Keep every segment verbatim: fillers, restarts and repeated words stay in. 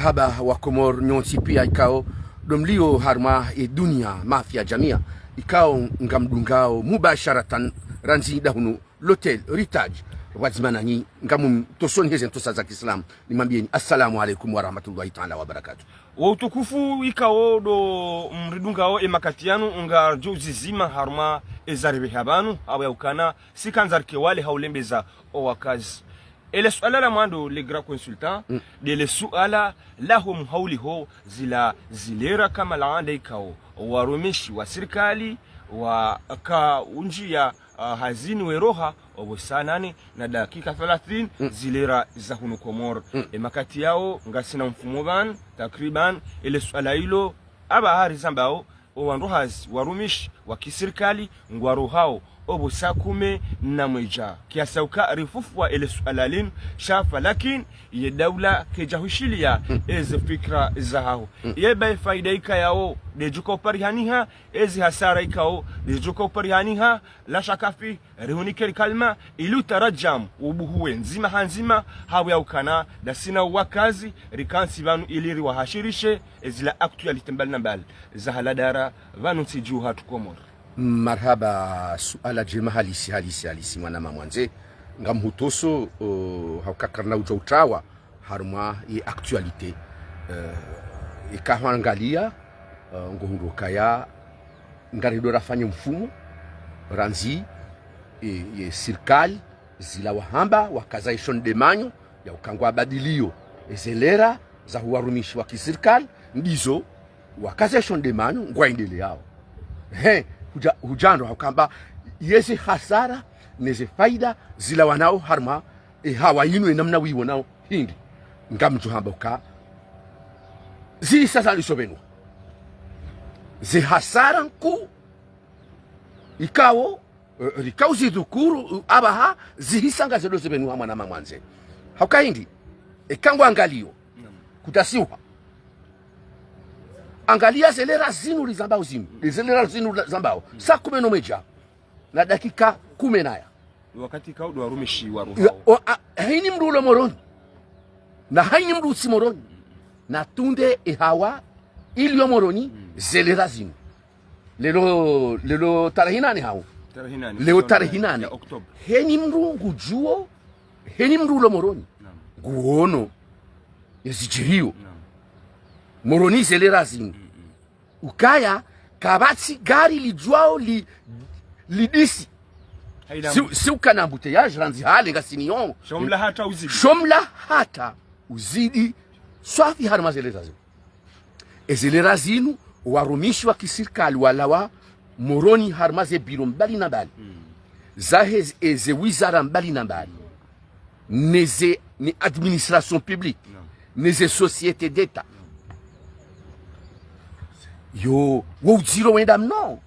Marahaba wa Komori nyontsi pia ikao ndo mlio harumwa ye dunia mafia jamia, ikao ngamdungao mubasharatan randzi dahunu l'hôtel Ritaj. Pvwadzima nanyi ngamumtosoni heze ntosa za kiislamu, nimwambieni assalamu alaikum warahmatullahi taala wabarakatuh. Wa utukufu ikao ndo mridungao emakati yanu, ngarudjo uzizima harumwa eza ripveha pvanu, hau ya ukana si kandza rike wale hau lembeza owakazi. Ele suala la mwando, le grand consultant, ndele suala laho mhauliho zila zilera kama laanda ikao warumishi wa sirikali waka undjia, ah, hazini weroha opvo saa nane na dakika thalathini zilera za hunu Komori. Emakati yao ngasina mfumo pvanu, takriban, ele suala ilo apvaha rizambao, owandru hazi warumishi wa kisirikali ngwarohao opvo saa kume na mwedja. Kiasi uka rifufua ele suala linu shafa, lakini ye daula kaidja hushiliya eze fikira zahaho. Ye ba ye faida ikayao ndedjo uparihaniha, ezi hasara ikao ndedjo uparihaniha, la shaka fi, rihunike li kalima, ili utaradjam ubuhuwe ndzima ha ndzima, hau ya ukana ndasi na owakazi rikantsi pvanu ili riwahashirishe ezila actualité mbali na mbali za haladara pvanu ntsi dju hatru Komori. Marahaba, suala djema halisi, halisi, halisi, mwanama mwandze. Ngamhutoso, o, hauka karina udja utrawa harumwa ye actualité. Eh, ika hwangalia, eh, ngohundro kaya ngarido rafanye mfumo, randzi, e, ye sirikali, zila wahamba, wakaza isho ndemanyo, ya uka ngwabadilio ezelera za huwarumishi wa kisirikali, ndizo wakaza isho ndemanyo, ngwaendeleao. He, hudja, hudjandro haukamba, yeze hasara, neze faida, zila wanao harumwa, e hawa yinu enamna wiwonao, hindri. Ngamdjo hamba uka, zihisa zaliso pvenu. Ze hasara nkuu, ikao, eh, rikao zidhukuru, eh, apvaha, zihisa ngazedo ze pvenu ha mwanama mwandze. Hauka hindri, eka ngwangalio, kutasiwa. Angalia zelera zinu rizambao zinu, zelera zinu rizambao. Saa kume na mwedja na dakika kume naya. Wakati ikao ndo warumishi warohao. O, a, haini mndru ulo Moroni. Na haini mndru utsi Moroni. Na tunde ehawa ilio Moroni, zelera zinu. Leo, leo tarehi nane hau. Tarehi nane. Leo tarehi nane ya Oktoba. Heni mndru ngudjuo, heni mndru ulo Moroni. Naam. Nguono ezidjiriyo. Naam. Moroni zelera zinu. Ukaya, kapvatsi gari lidjuao li, lidisi. Haina. Si, si ukana embouteillage randzi hale ngasiniyo. Shomla hata uzidi. Shomla hata uzidi. Swafi harumwa zelera zinu. Ezelera zinu, warumishi wa kisirikali walawa Moroni harumwa ze biro mbali na mbali. Zahe eze wizara mbali na mbali. Neze, ne administration publique. Neze société d'État. Yo, wo udziro wenda mno.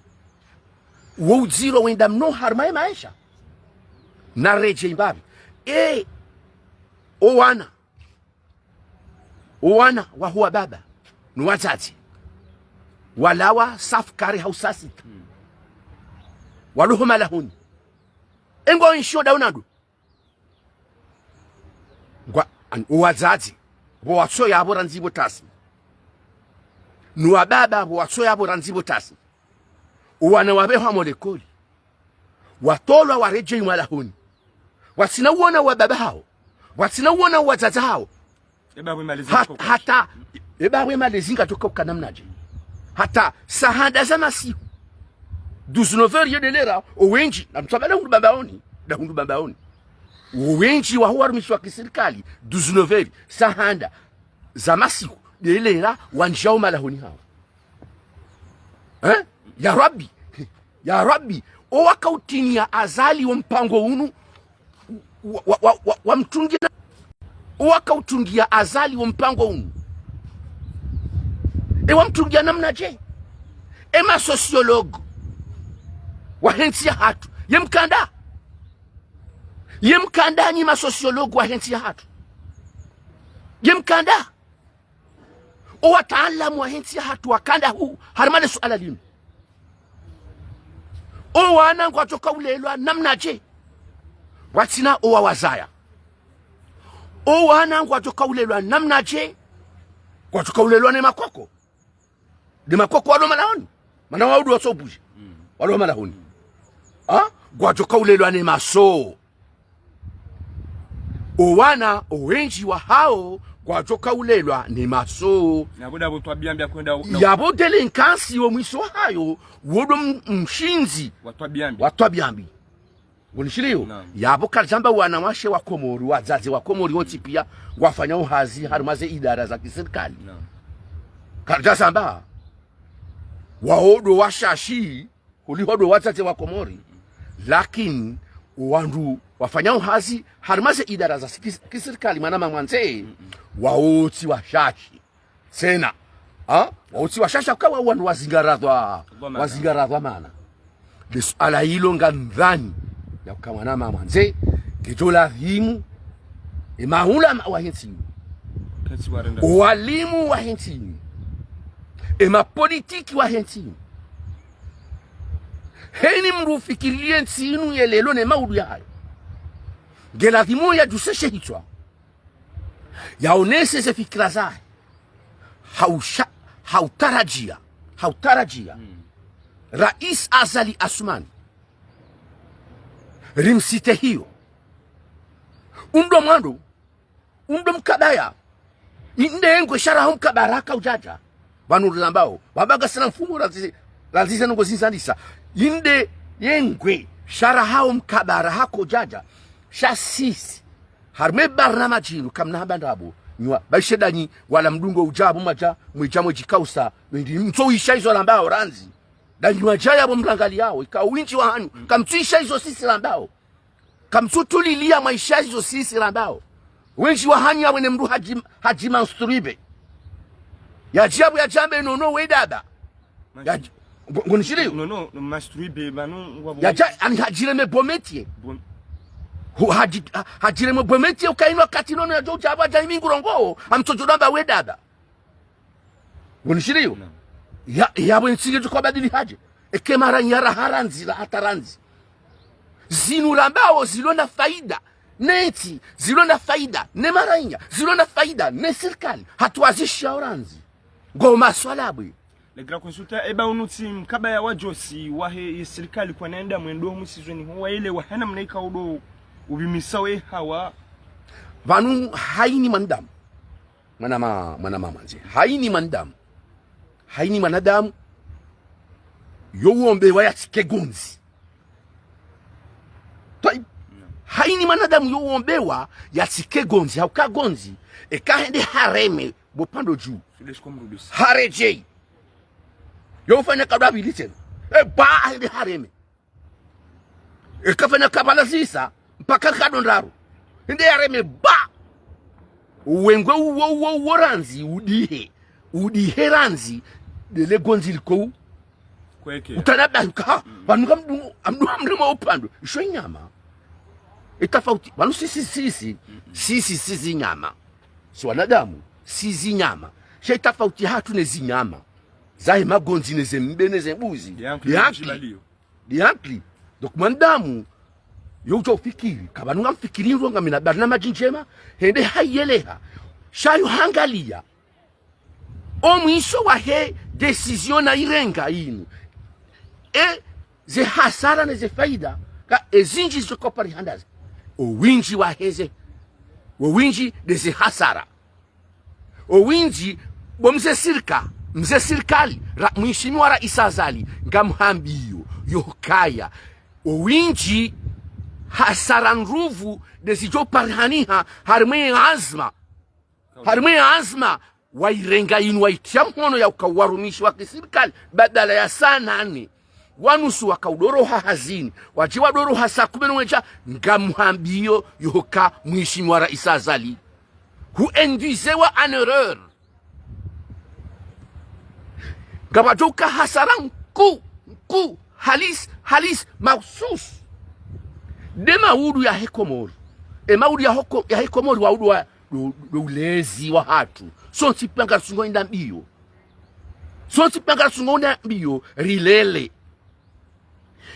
Wo udziro wenda mno harumwa ye maesha. Na redjei mbapvi. E, owana. Owana wahuwa baba no wadzadze walawa saa fukare hau saa sita. Walawa ho malahoni. Engwa enshiyo daunado. Ngwa, an, owadzadze, pvo watsoya pvo randzi pvo tasi. No wababa pvo watsoya pvo randzi pvo tasi. Owana wapvehwa molekoli. Watolwa waredjei malahoni. Watsina uona wababa hawo. Watsina uona wadzadze hawo. Eba pvwe malezi. Hat-, hata, eba pvwe malezi ngatoka uka namnadje. Hata saa handa za masihu. Douze neuf heures yo ndelera, owendji, na mtsabala hundru bambaoni, na hundru bambaoni. Owendji waho warumishi wa kisirikali, douze neuf heures, saa handa za masihu, ndelera, wandjiao malahoni hawo. Eh? Ya Rabbi, ya Rabbi, owakautiniya Azali wo mpango unu, wa, wa, wa, wa, wamtungiya, owakautuniya Azali wo mpango unu. E wamtungiya namnadje? E masosiologue wahe ntsi yahatru. Ye mkanda. Ye mkanda nyi masosiologue wahe ntsi yahatru. Ye mkanda. Owataalamu wahe ntsi yahatru wakanda hu, harumwa le suala linu. Owana ngwadjoka ulelwa namnadje? Watsina owawazaya. Owana ngwadjoka ulelwa namnadje? Ngwadjo kaulelwa ne makoko. Ne makoko walo malahoni. Mana waudu watsobuje. Walo malahoni. Ha? Ngwadjo kaulelwa ne maso. Owana, owendji wahao, ngwadjo kaulelwa ne maso. Yapvo ndapvo twabiya mbi yakwenda u-, na- Yapvo délinquance yo mwiso hayo, wo ndo m-, mshindzi. Wa twabiya mbi. Wa twabiya mbi. Ngonishiliyo? Naam. Yapvo karidjamba wanawashe wa Komori, wadzadze wa Komori wontsi piya, ngwafanyao hazi harumwa ze idara za kisirikali. Naam. Karidjazamba. Wao ndo washashi, holiho ndo wadzadze wa Komori. Lakini, wandru wafanyao hazi harumwa ze idara za kis-, kisirikali, mwanama mwandze, wao tsi washashi. Tsena. Ha? Wao tsi washashi hauka wao wandru wazingaradhwa, wazingaradhwa mana. Le suala lilo ngamdhani, yauka mwanama mwandze, ngedjo ladhimu, e maulama wahe ntsi inu. Owalimu wahe ntsi inu. E mapolitiki wahe ntsi inu. Heni mdru ufikiriye ntsi inu ye lelo ne maudu yahayo. Ngeladhimu yadjuseshe hitswa. Yaonese ze fikira zahe. Hausha-, hautarajia. Hautarajia. Rais Azali Assoumani. Rimsite hiyo. Undo mwando. Undo mkabaya. Inde yengwe sha raho mkabara haka udjadja. Pvanu rilambao. Pvapvo ngasina mfumo razize, razize nongo zinzandisa. Inde yengwe sha raho mkabara haka udjadja. Sha sisi. Harumwa barnamaji inu kamna hamba ndrabo. Nywa. Baishe danyi wala mdungo udja pvo mwadja, mwedja mwedjikausa. Mwendi mtso isha izo lambao randzi. Danyi mwadja yapvo mrangaliyao. Ika wendji wahanyu. Kamtsu isha izo sisi lambao. Kamtsu tulilia mwaisha izo sisi lambao. Wendji wahanyu yawene mdru hadji, hadji menstruer. Yadja pvo yadjambe nono we dada. Yadja, ngo-, ngonishiliyo? Nono, menstruer, pvanu, ngwapvo. Yadja, ani hadjireme beau métier. Bon. Hu-, hadji-, ha-, hadjireme beau métier ukainwa kati nono yadjo udja pvo yadja imi ngurongowo, amtsodjo damba we dada. Ngonishiliyo? Naam. Ya, yapvo entsi ngedjo kwa badili hadje. Eke maranya raha randzi, raha ta randzi. Zinu rambao zilo na faida ne ntsi, zilo na faida ne maranya, zilo na faida ne sirikali. Hatuwazisha orandzi. Ngo maswala bwe. Le grand consultant, eba unu tsi mkabaya wa djosi, wahe ye sirikali kwana enda mwendo mwisizweni ho, wayele wahana mnaika udo upvimisa we hawa. Pvanu haini mwanadamu. Mwanama-, mwanama mwandze. Haini mwanadamu. Haini mwanadamu. Yo uombewa yatsike gondzi. Twai-, haini mwanadamu yo uombewa yatsike gondzi, hauka gondzi. Eka hende hareme, bo pando dju. Haredjei. Yo ufanya nkado ya pvili tsena. E ba hende hareme. Eka fanya nkado ya zisa, mpaka nkado ndraru. Hende hareme ba. Wengwe uwo, uwo, uwo randzi, udihe. Udihe randzi, ndele gondzi liko u-, kweke. Utanabahi uka, ha, pvanu ngamdu, amdu, amdu ma upvandwe. Isho inyama. Itafauti, pvanu sisi, sisi, sisi, sisi nyama. Si wanadamu, sisi nyama. Sha itafauti hatru ne zinyama. Zahe magondzi ne zembe ne zembuzi. Yankli, yankli. Yankli. Donc mwanadamu, yo udjo ufikiri, kapvanu ngamfikiri ndrongo ngamina barnamaji ndjema, hende hayeleha. Sha yo hangalia. Omwiso wahe décision nayirenga inu. E ze hasara ne ze faida, ka ezindji zidjo koparihandazi. Owindji wahe ze, owindji nde ze hasara. Owindji, bo mze sirika-, mze sirikali, ra-, mheshimiwa Raisi Azali, ngamhambiyo, yo hukaya. Owindji, hasara ndrupvu, ndezidjo parihaniha, harimwa ye anzma. Harimwa ye anzma, wayirenga inu wayitriya mhono ya uka warumishi wa kisirikali, badala ya saa nane. Wanusu waka udoroha hazini, wadje wadoroha saa kume no mwedja, ngamhambiyo, yo huka mheshimiwa Raisi Azali. Hu induisewa en erreur. Ngapvadjo uka hasara nkuu, nkuu, halisi, halisi, mahususu. Nde maudu yahe Komori. E maudu yaho ko-, yahe Komori waudu wa, ndo, ndo ulezi wahatru. Sontsi pia ngaritsungo enda mbiyo. Sontsi pia ngaritsungo enda mbiyo, rilele.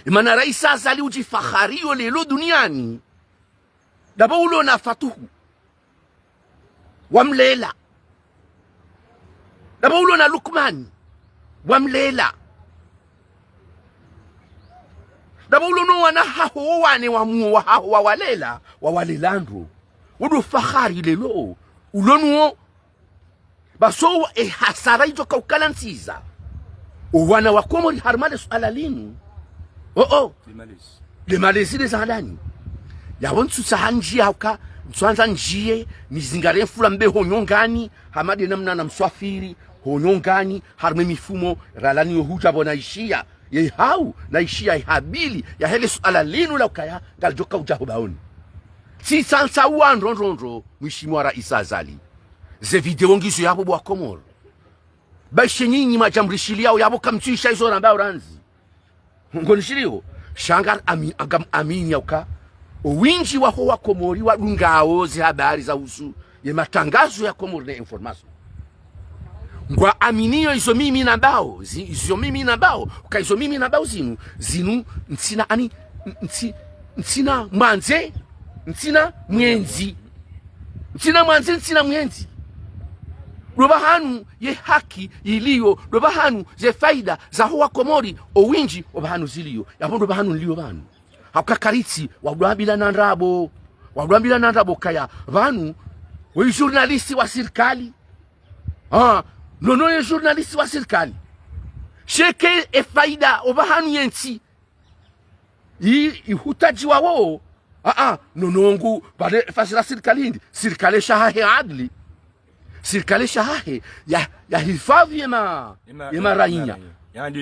Imana Raisi Azali udjifahariyo lelo duniani. Ndapvo ulo na Fatuhu. Wamlela. Ndapvo ulo na Lukmani, wamlela. Ndapvo ulo no wana haho wo wane wa muo wa haho wawalela, wawalela ndro. Wo ndo fahari leo, ulo nuwo. Basi wo, e hasara idjo kaukala ndziza. O wana wa Komori harumwa le suala linu. Oh, oh. Le malezi. Le malezi le zandani. Yapvo ntsutsaha ndjiye hauka, ntsuandza ndjiye, nizingare mfula mbe ho nyongani, hama nde namna na mswafiri, ho nyongani, harumwa e mifumo, ralani yo hudja pvo naishiya, ye hau, naishiya ye habili, yahe le suala linu la ukaya, ngalidjo kaudja ho baoni. Tsitsantsa uwa ndro ndro ndro, Mheshimiwa Raisi Azali. Ze video ngizo yapvo bo wa Komori. Ba ishe nyinyi mwadja mrishiliyao yapvo kamtsuisha izo rambao randzi. Ngonishiliyo, sha ngari ami-, ngam amini yauka, o windji waho wa Komori wadungao ze habari za uhusu ye matangazo ya Comores Net Information. Ngwa aminiyo izo mimi nambao, zi-, izo mimi nambao, uka izo mimi nambao zinu, zinu ntsina ani, ntsi-, ntsina mwandze, ntsina mwendzi. Ntsina mwandze, ntsina mwendzi. Ndo pvahanu ye haki iliyo, ndo pvahanu ze faida zaho wa Komori, o windji, o pvahanu ziliyo. Yapvo ndo pvahanu niliyo pvanu. Hauka karitsi, wadwambila na ndrabo. Wadwambila na ndrabo kaya, pvanu, we journaliste wa sirikali. Ah, non, non, ye journaliste wa sirikali. Sheke e faida, o pvahanu ye ntsi. I, ihutajiwa wo. Ah, ah, non, non, ngu, pvale fasira sirikali hindri. Sirikali shahahe adli. Sirikali shahahe, ya, ya hifadhi ye ma-, ye ma-, ye marainya.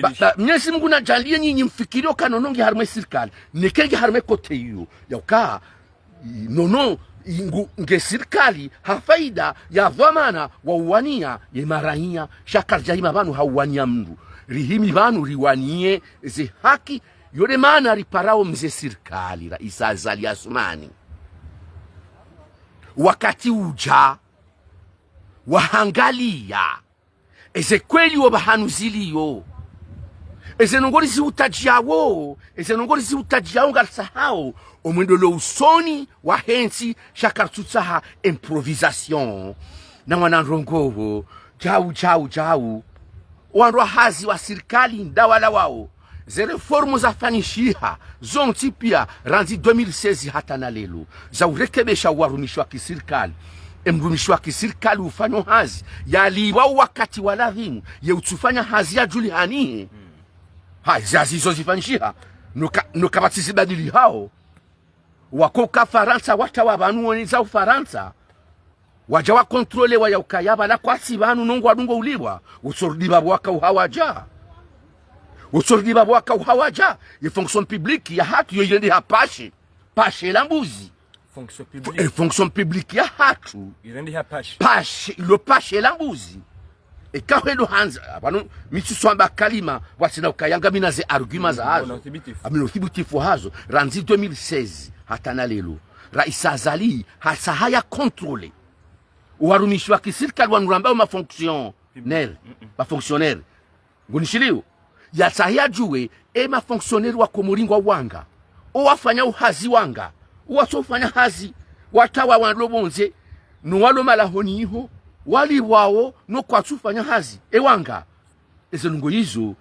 Ba, ba, Mwenyezi Mungu nadjaliye nyinyi mfikiri oka non, non nge harumwa e sirikali. Neke nge harumwa e kote iyo. Yauka, i, non, non, i, ngu, nge sirikali, ha faida, ya dhwamana, wa uwaniya, ye marainya, sha karidja hima pvanu ha uwaniya mndru. Rihimi pvanu, riwaniye, ze haki, yo nde mana riparao mze sirikali, Raisi Azali Assoumani. Wakati udja, wahangaliya. Eze kweli o pvahanu ziliyo. Eze ndrongoo rizihutajiyawo, eze ndrongoo rizihutajiyawo ngarisahao, o mwendelo usoni wahe ntsi sha karitsutsaha improvisation. Na mwana ndrongoo, djau, djau, djau. Wandru wa hazi wa sirikali ndawalawao. Ze réforme zafanyishiha, zontsi pia, randzi deux mille seize hata na leo, za urekebesha uwarumishi wa kisirikali. E mrumishi wa kisirikali ufanyao hazi, yalipvwa wakati wa ladhimu, ye utsufanya hazi yadjulihanihe. Hazi, hazi izo zifanyishiha, noka, noka pvatsi zibadilihao. Wako uka Farantsa, watawa pvanu woneza Ufarantsa. Wadja wa contrôler wa yaukaya pvala kwatsi pvanu nongo wadungo ulipvwa. Wotsorudi pvapvo waka uhawadja. Wotsorudi pvapvo waka uhawadja. Ye fonction publique yahatru yo irende ha pashe. Pashe la mbuzi. Fonction publique. E fonction publique yahatru. Irende ha pashe. Pashe, ilo pashe la mbuzi. Eka hwendo handza, pvanu mi tsiswamba kalima, pvwatsina ukaya ngami na ze argument zahazo. Ngona uthibitifu. Ami no uthibitifu hazo, randzi deux mille seize, hata na leo. Raisi Azali, hatsaha ya contrôler. Warumishi wa kisirikali wanu rambao ma fonctionnaire. Mm-mm. Ma fonctionnaire. Ngonishiliyo. Yatsaha yadjuwe, e ma fonctionnaire wa Komori ngwao wanga. O wafanyao hazi wanga. O watsofanya hazi. Watawa walo pvondze. No walo malahoni iho. Walipvwao, no kwatsufanya hazi. E wanga. Eze ndrongoo izo,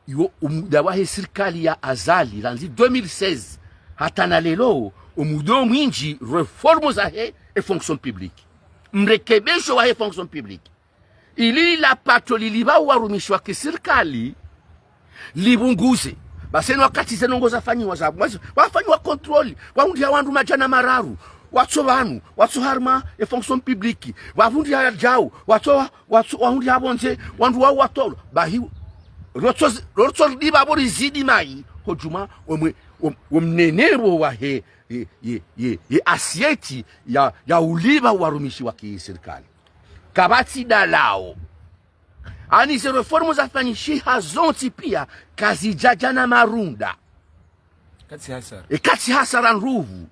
iwo o muda wahe sirikali ya Azali, randzi deux mille seize, hata na leo, o muda mwindji, réforme zahe e fonction publique. Mrekebesho wahe fonction publique. Ili la pato lilipvao warumishi wa kisirikali, lipvunguze. Basi eno wakati ze ndrongoo zafanyiwa za, wa, wafanyiwa contrôle, wahundriha wandru madjana mararu, watso pvanu, watso harumwa e fonction publique, wahundriha djau, watso, watso, wahundriha pvondze, wandru wao watolwa. Bahi, rotso, rotso lipvapvo rizidi mayi, hodjuma, womwe, wom-, womnenepvo wahe, ye, ye, ye, ye assiette ya, ya ulipva warumishi wa kisirikali. Kapvatsi dalao. Ani ze réforme zafanyishiha zontsi pia kazidjadja na marunda. Katsi hasara. E katsi hasara ndrupvu.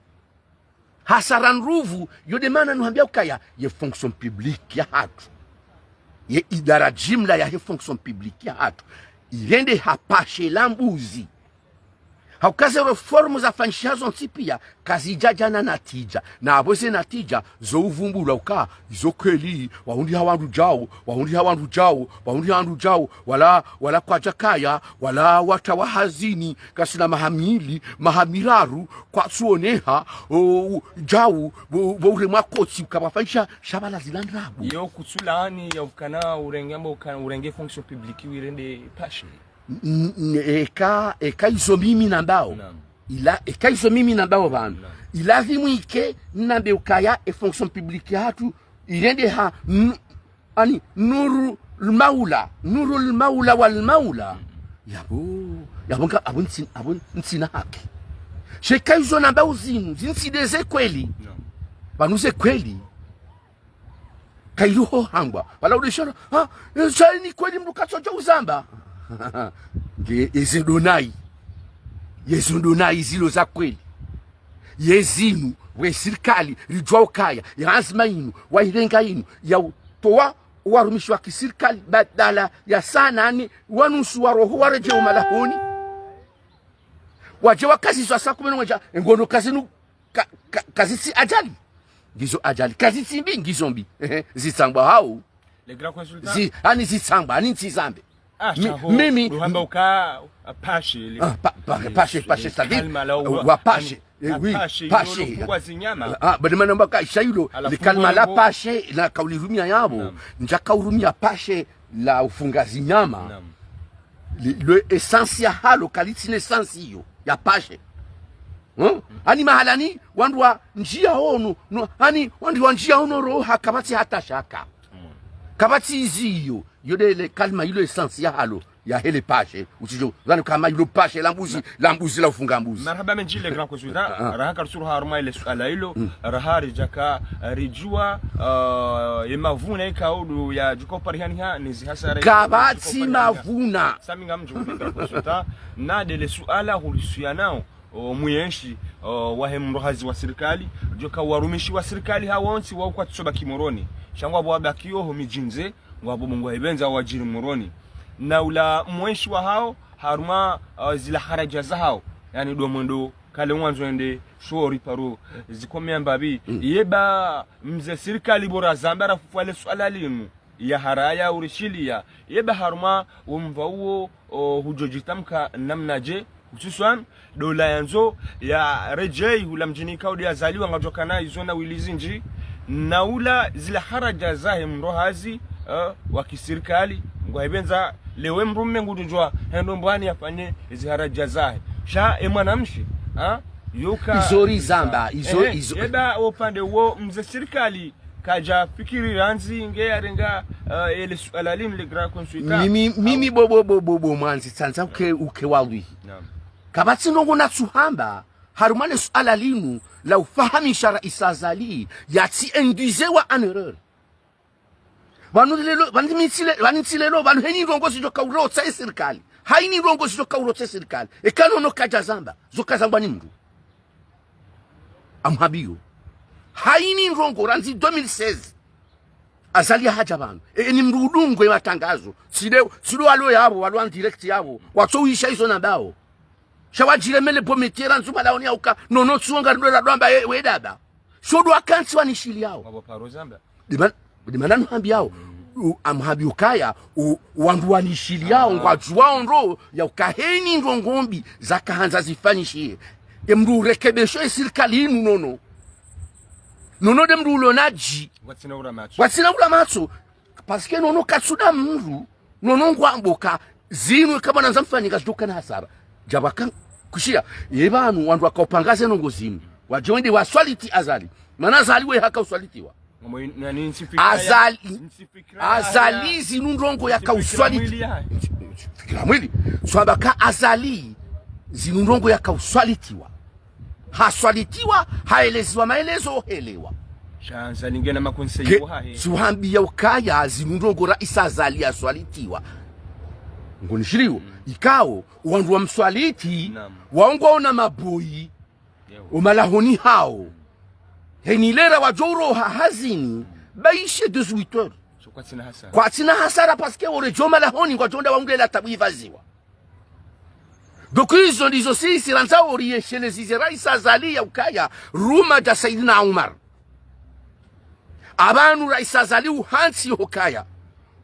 Hasara ndrupvu, yo nde mana nuhambia ukaya, ye fonction publique yahatru. Ye idara jimla yahe fonction publique yahatru. Irende ha pashe la mbuzi. Hauka ze réforme zafanyishiha zontsi pia, kazidjadja na natija. Na apvo ze natija, zo uvumbula uka, izo kweli, wahundriha wandru djau, wahundriha wandru djau, wahundriha wandru djau, wala, wala kwadjakaya, wala watra wa hazini, kasina maha mili, maha miraru, kwatsuoneha, o, djau, bo, bo uremwa kotsi, ukapvafanyisha, sha pvala zila ndrabo. Yo kutsulaani ya ukana urenge, amba ukana urenge fonction publique wirende pashe. N-, n-, eka, eka izo mimi nambao. Naam. Ila, eka izo mimi nambao pvanu. Naam. Ilazimu ike, nambe ukaya, e fonction publique yahatru, irendeha, n-, ani, nuru lmaula, nuru lmaula wal maula. Mm. Yapvo, yapvo nga, apvo ntsi-, apvo ntsina haki. Sha eka izo nambao zinu, zintsi nde ze kweli. Naam. Pvanu ze kweli. Kayiruho hambwa. Pvala udeshana, ha, sha ini kweli mndru katsodja uzamba. Nge, eze ndo nayi. Yezo ndo nayi zilo za kweli. Yezinu, we sirikali, ridjuwa ukaya, ya anzima inu, wayirenga inu, ya utowa, warumishi wa kisirikali, badala ya saa nane, wanusu waroho waredjee omalahoni. Wadje wakaziswa saa kume na mwedja, engono kazinu ka, ka, kazitsi ajali. Ngizo ajali. Kazitsi mbi, ngizo mbi. Ehe, zitsangwa hau. Le grand consultant. Zi, ani zitsangwa, ani ntsi zambe. Ah, mi-, shaho, mimi, ndo hamba uka, ah, pashe, le, ah, pa, pa, le, pashe, le pashe, c'est-à-dire, kalima la, wa, wa pashe. Ani, eh, oui, pashe, pashe. Ilo lo fungwa zinyama. Ah, badi mana mba ka, sha ilo, le kalima la pashe, na kaulirumia yapvo. Naam. Ndjakaurumia pashe la ufunga zinyama. Naam. Le, le essence yahalo, kalitsina essence iyo, ya pashe. Hmm? Ani mahalani, wandru wandjia hunu, no, ani, wandru wandjia hunu roha, kapvatsi hata shaka. Mm. Kapvatsi izi iyo, yo nde le kalima ilo essence yahalo, yahe le pashe, utsidjo, zani kama ilo pashe, la mbuzi, la mbuzi, la ufunga mbuzi. Marahaba mendji le grand consultant, ah, raha karitsuru harumwa ile suala ilo, mm, raha ridjaka, ridjuwa, ah, ye mavuna ikao ndo yadjuka uparihaniha, ne zihasara. Kapvatsi mavuna. Sami ngamdjo le grand consultant, na nde le suala hulisuyanao, o, mwenshi, o, wahe mrohazi wa sirikali, djoka warumishi wa sirikali hawontsi wao kwatsobaki Moroni. Sha ngwapvo wabakio ho midjini, ngwapvo Mungu hahipvendza wadjiri Moroni. Na ula mwenshi wahao, harumwa, o, zila haraja zahao. Yaani ndo mwendo, kale ngwandzo ende, shori paro, zikomea mbapvi. Mm. Yeba, mze sirikali bo razamba rafufua le suala linu. Ya haraya urishiliya, yeba harumwa wo mva uwo, o, hudjodjitamka namnadje, hususwan, ndo ula yandzo, yaredjei, hula mdjini ikao nde yazaliwa ngadjokana izo na wili zindji, na ula zila haraja zahe mrohazi, eh, wa kisirikali, ngwahipvendza, lewe mdrume ngudjudjuwa, hendo mbwani yafanye ezi haraja zahe. Sha, e mwanamshe, ha? Yoka, izo rizamba, izo, ehe, izo. Yeba, wo upande wo, mze sirikali, kadja fikiri randzi nge yarenga, eh, ele suala linu le grand consultant. Mimi, mimi bo, bo, bo, bo, bo, mwandzi tsandza uke, uke walwi. Naam. Kapvatsi ndrongo natsuhamba, harumwa le suala linu, la ufahamisha Raisi Azali, yatsi induisewa en erreur. Pvanu lelo, pvanu mi tsi le, pvanu tsi lelo, pvanu heni ndrongo zidjoka urotsa e sirikali. Haini ndrongo zidjoka urotsa e sirikali. Eka nono kadja zamba, zo kazambwa ni mndru. Amhambio. Haini ndrongo randzi deux mille seize. Azali yahadja pvanu. E, e ni mndru udungwe matangazo. Tsi le, tsi le walo yapvo, walo en direct yapvo. Watso uhisha izo nambao. Sha wadjiremele bo metiera ndzuma laoni yauka. Nono tsuonga ndo radwamba e, we daba. Sho ndo wakantsi wanishiliyao. Wapvo paro zamba. Ndima-, ndimana nuhambiyao. U-, amhambio ukaya, u-, wandru wanishiliyao, ah, ngwadjuwao ndro, yauka heni ndrongo mbi, zakahandza zifanyishihe. E mndru urekebesho e sirikali inu nono. Nono nde mndru ulo nadji. Watsina ura matso. Watsina ura matso. Parce que nono katsuda mndru, nono ngwamboka, zinu kama nanza mfanye ngazidjoka na hasara. Djapvaka, kushiya, ye pvanu wandru wakaupanga ze ndrongo zinu. Wadjo wende waswaliti Azali. Mana Azali we haka uswalitiwa. Ngamo in-, nani ntsifikira ya-, Azali, ntsifikira ya-, Azali zinu ndrongo yaka uswaliti-, ntsifikira mwili ya-, ntsifikira mwili. Swabaka Azali zinu ndrongo yaka uswalitiwa. Haswalitiwa, haeleziwa maelezo, helewa. Sha Azali ngena makonseye ke-, wahahe. Tsuhambiya ukaya zinu ndrongo Raisi Azali haswalitiwa. Ngonishiliwo, mm, ikao, wandru wamswaliti, naam, wao ngwaona maboyi, yewo, omalahoni hao. Heni lera wadjo uroha hazini, mm, baishe dix-huit heures. So kwatsina hasara. Kwatsina hasara parce que oredjei omalahoni ngwadjo onda waunge la tabu ipvaziwa. Donc izo ndizo sisi randzao riyesheleze ze Rais Azali ya ukaya, ruma dja Saidina Umar. Apvanu Rais Azali uhantsi hukaya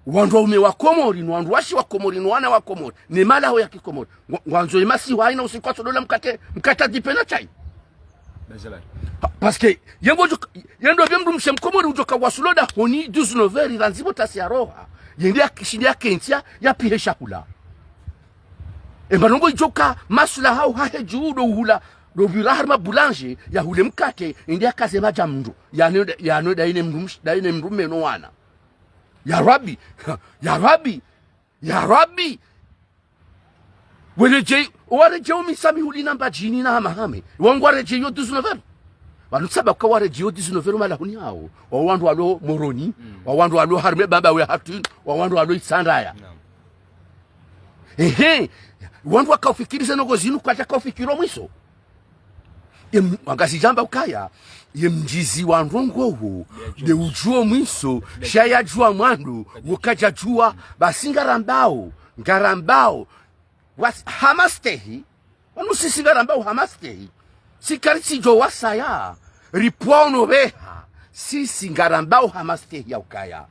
wandru waume wa Komori, no wandru washe wa Komori, no wana wa Komori, ne malaho ya kiKomori, ngwa-, ngwandzo ye masihu hayina usiku watsodola mkate, mkate wa dipe na chai. Bezalai. Pa-, parce que yendo djo-, yendo pvya mdrumshe mKomori udjoka wasulo dahoni douze neuf heures, randzi pvo tasi ya roha, yende ya kishinde ya kentsi ya, ya pihe shahula. Emba nongo idjoka masula hau hahe dju do uhula, do pvira harumwa boulangerie, ya hule mkate, ende ya kaze madja mndru, ya no, ya no dayine mdrumshe, dayine mdrume no wana. Ya Rabbi, ya Rabbi, ya Rabbi. Weredjei, owaredjei o Mitsamihuli na Mbadjini na Hamahame. Wangwaredjei yo douze neuf heures. Pvanu tsamba uka waredjei yo douze neuf heures malahoni hawo. Wa wandru walo Moroni, wa wandru walo harumwa baba we hatwin, wa wandru walo Itsandraya. Naam. Ehe, wandru wakaufikiri ze ndrongoo zinu, kwadja kaufikiri o mwiso. Em, wangazidjamba ukaya, ye mdjizi wa ndrongoo wo, nde udjuo mwiso, sha yadjua mwando, wo kadjadjua, basi ngarambao, ngarambao, was-, ha mastehi, wanu sisi ngarambao ha mastehi, si karitsidjo wasaya, ripvono pveha, sisi ngarambao ha mastehi ya ukaya.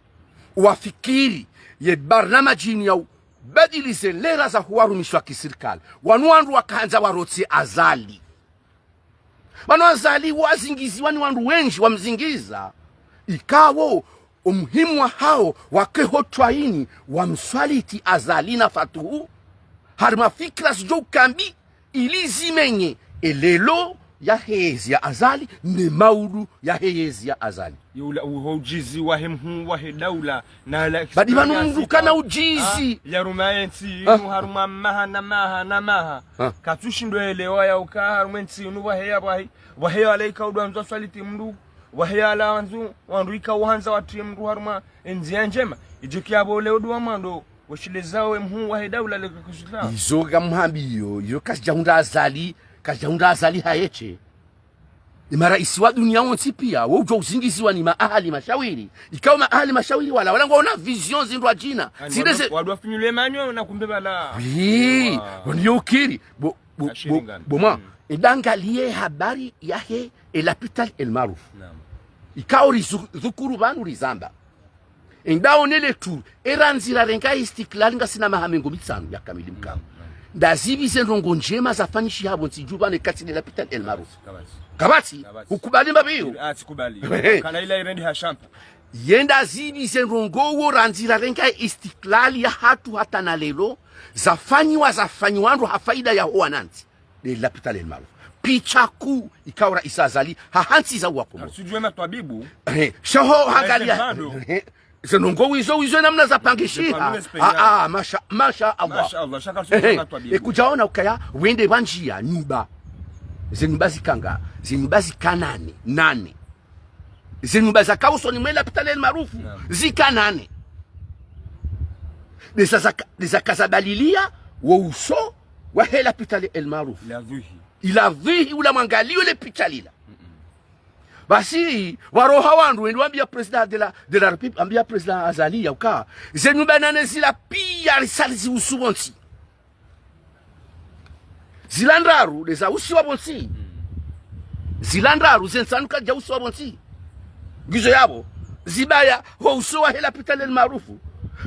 Wafikiri, ye barnamaji inu ya u-, badili ze lera za huwarumishwa kisirikali. Wanu wandru wakahandza warotse Azali. Pvanu Azali wazingiziwa ni wandru wendji wamzingiza. Ikao, omuhimu wahawo wakeho twaini wamswaliti Azali na Fatuhu. Harumwa fikira zidjo ukambi ili zimenye elelo yahe yezi ya Azali, ne maudu yahe yezi ya Azali. Yula uho udjizi wahe mhuu wahe daula, na la badi pvanu experience mndru kana udjizi. Ah, yaruma entsi inu harumwa maha na maha na maha. Ah. Katsushindo elewa ya uka harumwa entsi inu waheya wahi, waheya wala ika udwandzo swaliti mndru, waheya wala wandru, wandru ika uhandza watriye mndru harumwa endziya ndjema. Idjo kiya pvo leo duwa mwando, washileza we mhuu wahe daula leka kushita. Izo ngamhambiyo, izo kazidjahundra Azali, kazidjahundra Azali hayeshe. Ye maraisi wa dunia wontsi piya, wo udjo uzingiziwa ni maahali mashawiri. Ikao maahali mashawiri wala, wala ngwaona vision zindru adjina. Ani zile wadu-, ze wadu wafinyule manyo na kumbe pvala. Oui, ewa. Waniyo ukiri. Bo, bo, bo, bo mwa. Mm. Enda angaliye habari yahe e lapitali El Maarouf. Naam. Ikao rizu-, dhukuru pvanu rizamba. Enda one le tour, erandzi rarenga Istiklal ngasina maha mengo mitsanu ya kamili mkao. Ndazipvi ze ndrongoo ndjema zafanyishiha pvo ntsi dju pvanu eka tsi le lapitali El Maarouf. Kapvatsi. Kapvatsi. Kapvatsi. Ukubali mbapvi iyo? Ah, tsikubali. Ehe. Kana ila irendi ha shampa. Yenda zipvi ze ndrongoo wo randzi rarenga Istiklal ya hatru hata na lelo, zafanyiwa, zafanyiwa ndro ha faida yaho wanantsi. Le lapitali El Maarouf. Picha kuu ikao Rais Azali, hahantsi za uwa Komori. Sijue matwabibu. Ehe, shaho hangalia. Ehe, ze ndrongoo wizo, wizo namna zapangishiha. Ah, ah, masha, masha Allah. Masha Allah, shaka sijue matwabibu. Ehe, ekudjaona ukaya, wende pvandjiya, nyumba. Ze nyumba zikanga, ze nyumba zika nane, nane. Ze nyumba zaka usoni mwe lapitali El Maarouf, naam, zika nane. Ndeza zaka, ndeza kaza balilia, wo uso, wahe lapitali El Maarouf. Ila dhuhi. Ila dhuhi ula mwangaliyo le picha lila. Basi, waroha wandru, wende wambiya président de la, de la République, wambiya président Azali ya uka. Ze nyumba nane zila piya risali zihusu pvontsi. Zila ndraru, ndeza husiwa pvontsi. Zila ndraru, ze ntsanu kazidja husiwa pvontsi. Ngizo yapvo, zibaya, ho uso wahe lapitali El Maarouf.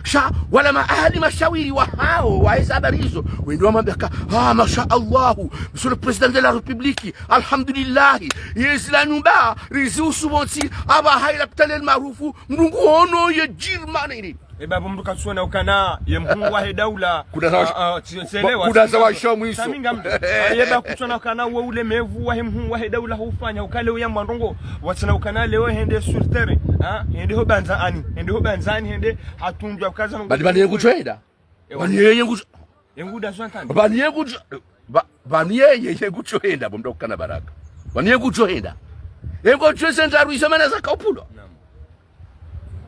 Sha, wala maahali mashawiri wahawo, waheza habari izo. Wende wamwambiya ka, ah, masha Allahu, Monsieur le Président de la République, alhamdulillahi, ye zila nyumba, rizihusu pvontsi, apvaha e lapitali El Maarouf, mndru ngu ono ye jirmane ili. Eba bo mndru katsuona ukana, ye mhuu wahe daula. Kuda za wa-, ah, ah, tsi-, tselewa, kuda za washa mwiso. Saminga mndru. Eba kutsuona ukana, wo ulemevu wahe mhuu wahe daula hufanya, ukale uya mwandrongo, watsina ukana leo hende sur terrain, ah, hende ho bandzani, hende ho bandzani, hende hatundwa ukaza no. Badi, badi ye ngudjo henda. Ewa. Badi yeye ngudjo. Ye nguda swantani. Badi ye ngudjo. Ba-, pvanu yeye, ye ngudjo henda, bo mndru ukana baraka. Pvanu ye ngudjo henda. Ye ngudjo ze ndraru izo mana zaka upvulwa. Naam.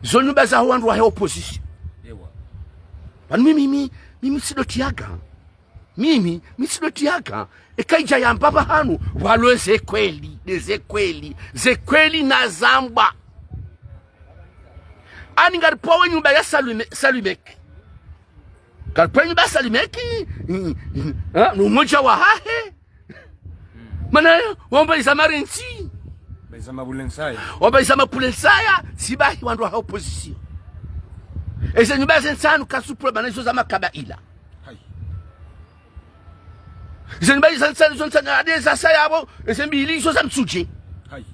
Zo nyumba za wandru wahe opposition. Ewa. Pvanu mimi, mimi, mimi tsidotsi yaka. Mimi, mimi tsidotsi yaka. Eka idja yamba pvahanu, walo ze kweli, nde ze kweli, ze kweli na zambwa. Ani ngaripvowe nyumba ya Salume-, Salumek. Kalipvwa nyumba ya Salimeki, mm, mm, ha? No umoja wahahe. Mana, wamba iza marentsi. Ba iza mapvulensaya. Wamba iza mapvulensaya, tsi bahi wandru wa opposition. Eze nyumba ze ntsanu kazipvulwa, mana izo za makabaila. Hayi. Eze nyumba ze ntsanu, zo ntsanu, ade zasaya yapvo, eze mbili izo za Mitsudje. Hayi.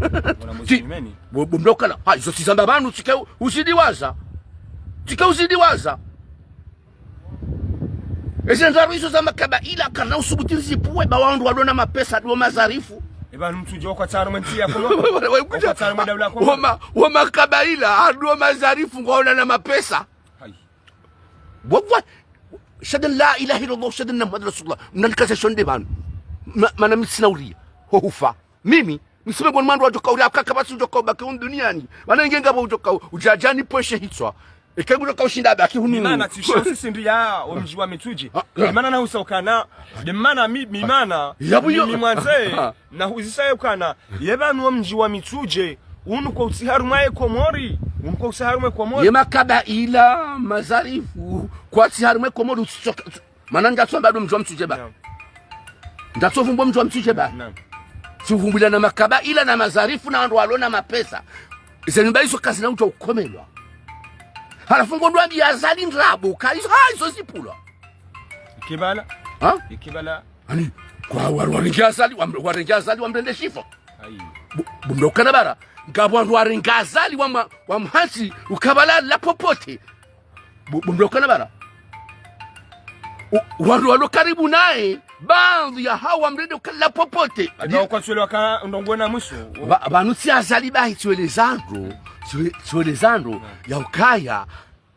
Mwana mwezi Ti-, nyumeni. Bo-, bo mlokala. Hayi, izo tsi zamba pvanu, tsike u-, uzidi waza. Tsike uzidi waza. Eze ndraru izo za makabaila, karina usubuti rizipvuwe, ba wandru walo na mapesa, ndo mazarifu. Eba ni Mitsudje wa kwatsaha harumwa entsi ya Komori. Wa kwatsaha harumwa daula ya Komori. Wa ma-, wa makabaila, ndo mazarifu, ngwaona na mapesa. Hayi. Wa, wa, ashhadu an la ilaha illallah, ashhadu anna Muhammadan rasulullah. Mnanikaza shonde pvanu. Ma-, mana mi tsina uria. Ho hufa. Mimi, msime ngoni mwandru wadjoka uria, kaka basi udjoka ubaki hunu duniani. Mana nge ngapvo udjoka u-, udjadjani pvweshe hitswa. Eke ngudjoka ushinda baki hunu. Mimana, tsisho sisi ndiya, wo mdji wa Mitsudje. Ah, ah. Mimana na husa ukana. Mimana, mi-, mimana. Ya buyo. Mi-, mi mwandze. Na huzisa ye ukana. Ye pvanu wo mdji wa Mitsudje. Unu kwautsi harumwa ye Komori. Unu kwautsi harumwa ye Komori. Ye makabaila, mazarifu. Kwatsi harumwa ye Komori, utsisoka. Mana ndatso amba ndo mdji wa Mitsudje ba. Naam. Ndatso vumbuwa mdji wa Mitsudje ba. Naam. Tsivumbulwa na makabaila na mazarifu na wandru walo na mapesa. Ze nyumba izo kazina udja ukomelwa. Halafu ngo ndo wambiya Azali ndrabo, ka izo, ha, izo zipvulwa. Ikibala. Ha? Ikibala. Ani, kwa wa-, warenge Azali, wa-, warenge Azali wamrende shifo. Ayi. Bu-, bu mlokala bara. Ngapvo wandru warenge Azali wamwa-, wamhantsi, ukabala la popote. Bu-, bu mlokala bara. U-, wandru walo karibu naye, baadhwi yahawo wamrende ukala popote. Adi- Ndo kwa tswele waka ndrongoo na mwiso. Ba-, pvanu tsi Azali bahi tsiweleza ndro, tsiwe-, tsiweleza ndro, ya ukaya,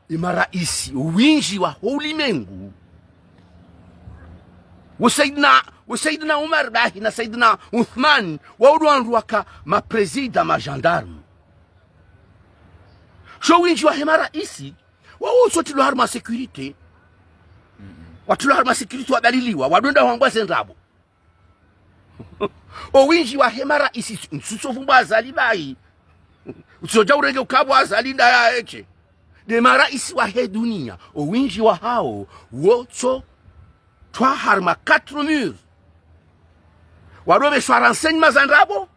ye maraisi, owindji waho ulimengu. Wo Saidina, wo Saidina Umar bahi na Saidina Uthman, wawo ndo wandru waka maprésident, magendarme. Sho windji wahe maraisi, wawo utsotilwa harumwa sécurité. Watrilwa harumwa sécurité wabaliliwa, wadwenda hwambwa ze ndrabo. Owindji wahe maraisi, ntsutso vumbuwa Azali bahi. Utsodja urenge ukapvo Azali nda ya eshe. Nde maraisi wahe duniya, owindji wahawo, wotso twa harumwa quatre murs. Wadopveshwa renseignements za ndrabo,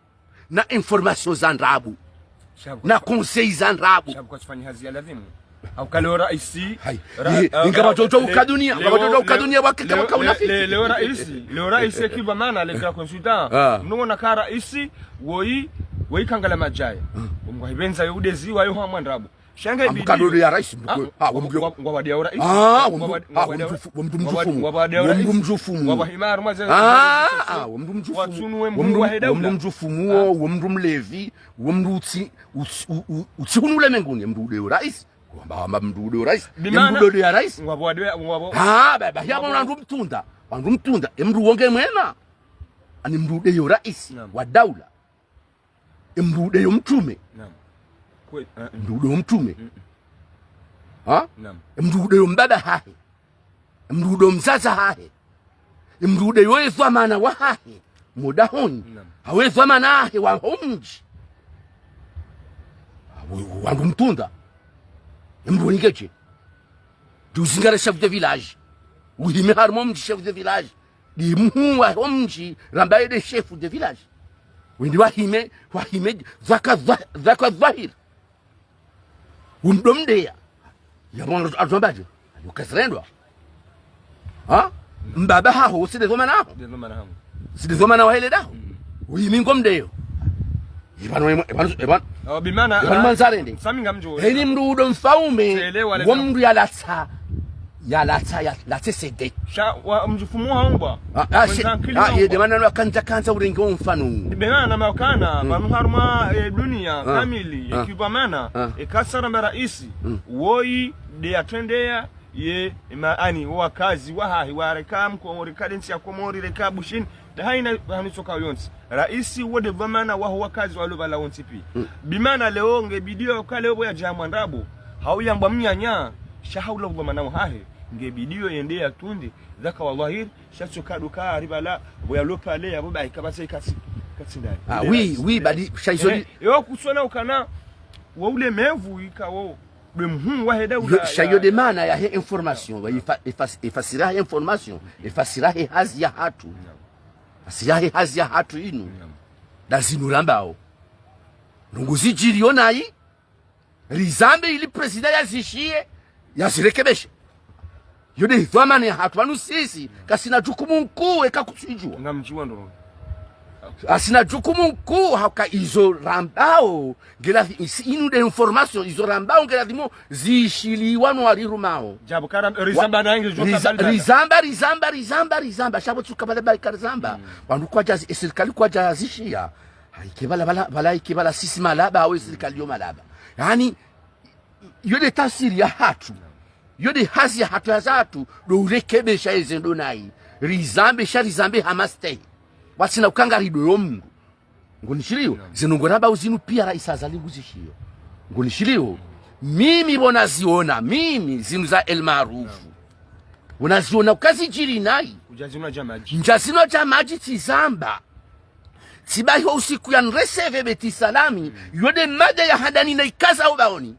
na informations za ndrabo. Shabu. Na conseils za ndrabo. Shabu kwatsufanya hazi ya lazimu. Au ka leo raisi. Hayi. Ra-, ye, ah, inga ah, wadjo djo le-, uka duniya, leo, ngwadjo djo uka leo, duniya wake leo, kama ka leo, unafiki. Le-, leo raisi, leo raisi ekiva mana le grand consultant. Ah. Mnungo na ka raisi, woyi, woyi kangala madjaye. Ah. Omgwa hibenza yo udezi wa yo hamwa ndrabo. Shange bidi. Amka dodo ya raisi, mdu kwe. Ah, ah, wa mdu. Ngwa, ngwa, ngwa wadiya uraisi. Ah, wa mdu, ngwa wadi-, ah, ngwa wa mdu wadiya fu-, wa mdu mdjufumu. Ngwa wadiya uraisi. Wa mdu mdjufumu. Ngwa wahima harumwa ze, ah, ah, wa mdu mdjufumu. Watsunu we mdu wahe daula. Wa mdu mdjufumu, ah, wa mdu mlevi, wa mdu utsi, utsi, u-, u-, utsi hunu ulemenguni, mdu ude uraisi. Wamba, wamba mdu ude uraisi. Bimana, mdu ude ya raisi. Ngwa wadiya, ngwa wa-, ah, baba, ya ngwa wa-, mdu mtunda. Mdu mtunda. Mdu wonge mwema. Ani mdu ude yo raisi. Naam. Wa daula. Emdru ude yo mtrume. Naam. Kweli, eh, eh. Emdru ude yo mtrume. Mm, mm. Ha? Naam. Emdru ude yo mbaba hahe. Emdru ude yo mdzadze hahe. Emdru ude yo edhwamana wahahe. Modahoni. Naam. Hawu edhwamana hahe waho mdji. Hawu, wandru mtunda. Emdru wo ngeje. Ndi uzingare chef de village. Uhime harumwa mdji chef de village. Ndi mhuu waho mdji, ramba ye nde chef de village. Wende wahime, wahime, zaka dhwa-, zaka dhwahiri. Umdo mdeya. Ya mwana azombaje. Ayo kazirendwa. Ha? Mbaba haho, tsi nde dhwamana haho. Nde dhwamana haho. Tsi nde dhwamana wahe le daho. Mm. Uyi mi ngo mdeyo. Ipvanu, ipvanu, ipvanu. Awa bimana, ipvanu ah, mandzarende. Sami ngamdjo. Heni mdru udo mfaume. Tselewa le wo daho. Mdru yalatsa, yalatsa, yalatsa sede. Sha, wa mdjufumu haungwa. Ah, ah, mwenza shi-, akili ah, haungwa. Ye nde mana wakandza kandza urenge wo mfano. Bimana na makana, mm, pvanu harumwa, eh, duniya, ah, kamili, ah, ye kipvamana, ah, ye kasara mba raisi, mm, woyi, nde yatrendeya, ye, ma-, ani, wakazi, wahahe, wareka mko-, reka le ntsi ya Komori, reka Bushini, nda hayina, hanu tsoka yontsi. Raisi, wo nde dhwamana, waho wakazi, walo pvala wontsi pi. Mm. Bimana leo, nge bidiyo, ka leo, bo ya djamwa ndrabo, hawu yambwa mnyanya, sha hawu la dhwamana wahahe, nge bidiyo, yende yatunde, zaka wa dhwahiri, sha tsoka duka, ripvala, bo ya lopvale, ya bo ba, ikapvatse, ikatsi, ikatsi ndani. Ah, oui, oui, badi, sha izo di- eh, yo kutsona ukana, wo ulemevu, ika wo, Ndo mhuu wahe daula. Yo, sha yo nde maana yahe information, wa ifa-, ifa-, ifasiri yahe information, ifasiri yahe hazi yahatru. Fasiri yahe hazi yahatru inu. Nda zinu rambao. Ndrongoo zidjiriyo nayi, rizambe ili président yazishiye, yazirekebeshe. Yo nde dhwamana yahatru pvanu sisi, kasina jukumu nkuu eka kutsidjuwa. Ngamdjuwa ndo. Kasina jukumu nkuu hauka izo rambao, ngela zi-, isi inu nde information, izo rambao ngela zimo zishiliwa no warirumao. Djabu kara, rizamba na ingi, riza-, rizamba, rizamba, rizamba, rizamba. Sha pvo tsuka pvala pvayika rizamba. Wandru kwadja zi-, e sirikali kwadja yazishiya. Hayike pvala, pvala, pvala hayike pvala sisi malaba, awe sirikali yo malaba. Yaani, yo nde tafsiri yahatru. Yo nde hazi yahatru, hazi yahatru, ndo urekebesha eze ndrongoo nayi. Rizambe, sha rizambe ha mastehi. Wasina ukanga rido yo mndru. Ngonishiliyo, zinu ngorambao zinu piya raisi Azali nguzishiyo. Ngonishiliyo, mimi pvo naziona, mimi zinu za El Maarufu. Pvo naziona uka zidjiri nayi. Kudja zinwa dja madji. Ndja zinwa dja madji tsizamba. Tsibahi ho usiku ya nreseve Beti Salami, yo nde mada ya handani na ikaza ubaoni.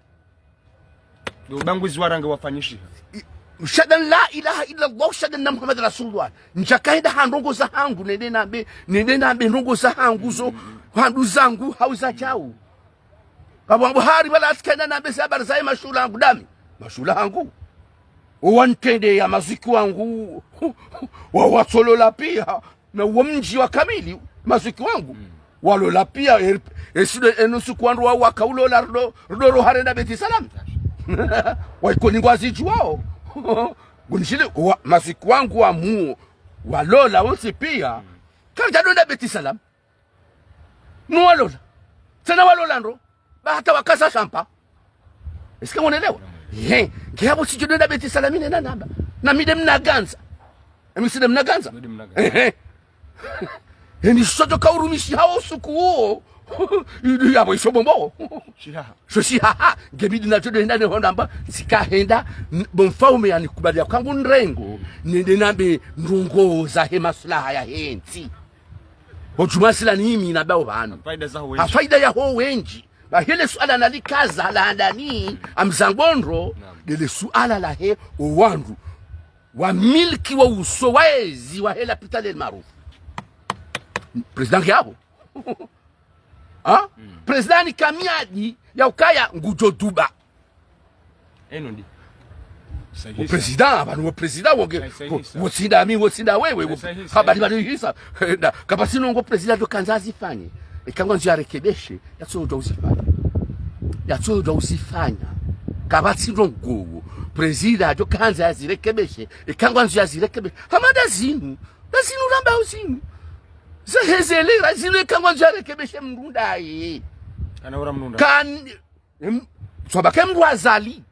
Ndo ubaguzi wa rangi wafanyishiha. I-, shahada la ilaha illa Allah, shahada na Muhammad Rasulullah. Ndjaka henda ha ndrongoo zahangu, nende nambe, nende nambe ndrongoo zahangu zo, handru zangu, hau zadjau. Kapvwambo hari pvala atsika henda nambe ze habari zahe mashuhula hangu ndami. Mashuhula hangu. Owantrende ya mazwiki wangu, wa, watsolola piya. Na uwo mdji wa kamili, mazwiki wangu. Walola piya, e, e, sido, e, nusu kwandru wa, waka ulola rudo, rudo roha renda Beti Salami. Wa Ikoni ngwazidjuwao. Ngonishiliyo, wa, mazwiki wangu wa muo, walola wontsi piya. Karidja ndo enda Beti Salami. No walola. Tsena walola ndro. Ba hata wakaza shampa. Est-ce que ngonelewa? He, nge yapvo tsidjo ndo enda Beti Salami nena namba. Na mi nde mnagandza. Emi tsi nde mnagandza? Nde mnagandza. Ehe. Eni shodjo ka urumishiha usiku uwo. Idu yapvo isho bombo. Shihaha. Sho shihaha. Nge mi nde nadjo ndo henda ne honda mba. Tsika henda, n-, bo mfaume yanikubaliya kangu ndrengo. Nende nambe ndrongoo zahe maslaha yahe ntsi. Bo djumwa sila ni imi nabao pvanu. Ha faida zaho wendji. Ha faida yaho wendji. Ba hele suala nalikaza la handani, amzango ndro, ndele suala lahe owandru wamiliki wa uso wa ezi wahe lapitali El Maarufu. Président nge yapvo. Ha? Président ni kamiyadi ya ukaya ngudjo duba. Eno ndi. Wo président, pvanu wo président, wo nge, wo, wo tsinda mi, wo tsinda wewe, wo, habari pvanu ihisa. Na, kapvatsi ndrongoo président ndo kandza azifanye. Eka ngwandzo yarekebeshe, yatsodjuwa uzifanya. Yatsodjuwa uzifanya. Kapvatsi ndrongoo président ndo kandza yazirekebeshe. Eka ngwandzo yazirekebeshe. Hama nda zinu. Nda zinu rambao zinu. Zahe zele, ra zinu eka ngwandzo yarekebeshe mndru ndaye. Kana ura mndru ndaye. Kan-, Em, swaba ke mndru Azali.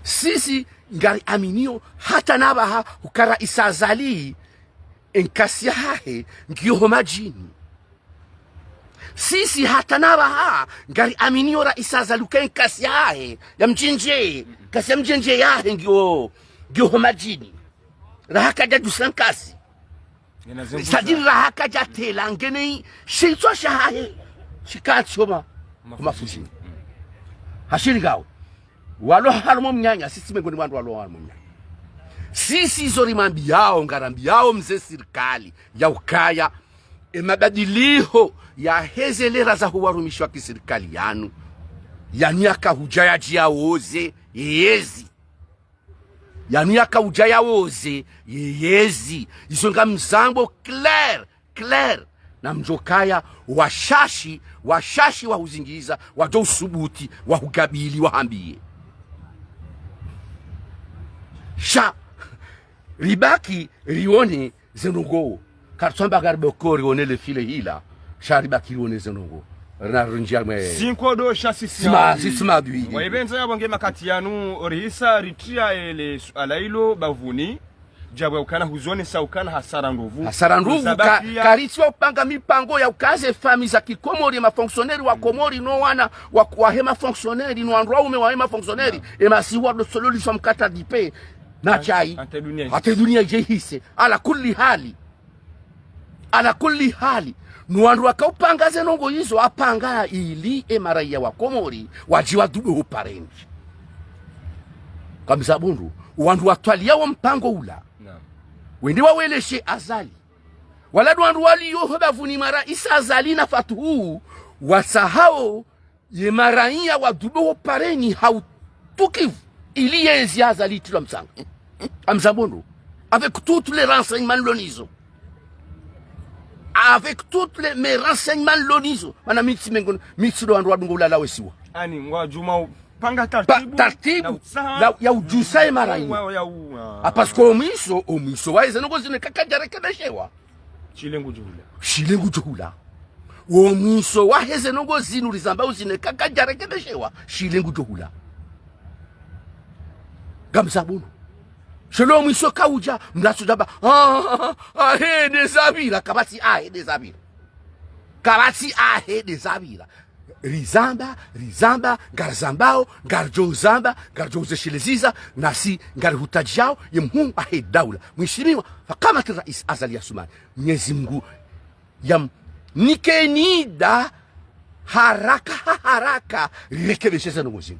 Sisi ngari aminiyo hata napvaha uka raisi Azali enkasi yahahe ngiyo ho madjini. Sisi hata napvaha ngari aminiyo raisi Azali uka enkasi yahahe ya mdjendje, nkasi ya mdjendje yahe ngiyo, ngiyo ho madjini. Raha kadja djusa nkasi. C'est-à-dire raha kadja tela ngena shitswa shahahe shikantsi ho ma-, ho mafuzini. Hashiri ngawo. Walo harumwa mnyanya, sisi mengoni mwa wandru walo harumwa mnyanya. Sisi izo rimwambiyao, ngarambiao mze sirikali, ya ukaya, e mabadiliho yahe ze lera zaho warumishi wa kisirikali yanu. Yanu yaka hudja yadjiyawoze, yezi. Yanu yaka udja yawoze, ye yezi. Izo ngamzambo clair, clair. Na mdjokaya, washashi, washashi wahuzingiza, wadjo usubuti, wahukabili, wahambiye. Sha, ribaki, rione, ze ndrongoo. Karitsamba ngari bokori one le file hila. Sha ribaki rione ze ndrongoo. Rina rundjia mwe. Zinkodo sha sisi sima, madui. Sisi madui. Waipvendza yapvo nge makati yanu orihisa ritria ele suala ilo bavuni. Djabu ya ukana huzonesa ukana hasara ndrovu. Hasara ndrovu ka-, karitsi wa upanga mipango ya ukaze fami za kikomori, mafonctionnaire wa Komori, no wana wa, wahe mafonctionnaire, no wandru waume wahe mafonctionnaire. E masiwa ndo sololiswa mkata dipe. Na chai. Hata dunia ije hise. Ala kulli hali. Ala kulli hali. No wandru wakaupanga ze ndrongoo izo, apanga ili e maraiya wa Komori wadje wadube ho pareni. Kamza bundru, wandru watwaliya wo mpango ula. Naam. Wende waweleshe Azali. Wala ndo wandru waliyo ho bavuni mwa raisi Azali na Fatuhu, watsahao ye maraiya wadube ho pareni ha utukivu, ili yezi Azali itilwa mtsanga. Kamza bundru. Avec toutes les renseignements nilo nizo. Avec toutes les, mes renseignements nilo nizo. Mana mi tsi mengo, mi tsi ndo wandru wadunga ulala wesiwa. Ani, ngwadjuma upanga Pa-, tartibu, tartibu, na utsaha. Ya, ya udjusa ye maraiya. Wa, ya u-, ah. Ah, parce que o mwiso, o mwiso wa eze ndrongoo zinu eka kadjarekebeshewa. Shile ngudjo hula. Shile ngudjo hula. O mwiso wa heze ndrongoo zinu rizamba uzinu eka kadjarekebeshewa. Shile ngudjo hula. Kamza bundru. Shelo mwiso kaudja, mlatsu djamba, ah, ah, ah, ah, hende zapvira, kapvatsi, ah, hende zapvira. Kapvatsi, ah, hende zapvira. Rizamba, rizamba, ngarizambao, ngaridjo uzamba, ngaridjo uzesheleza, nasi ngarihutadjao, ye mhuu wahe daula. Mheshimiwa, fakamati raisi Azali Assoumani. Mwenyezi Mungu yamnike nida haraka, haraka, rirekebeshe ze ndrongoo zinu.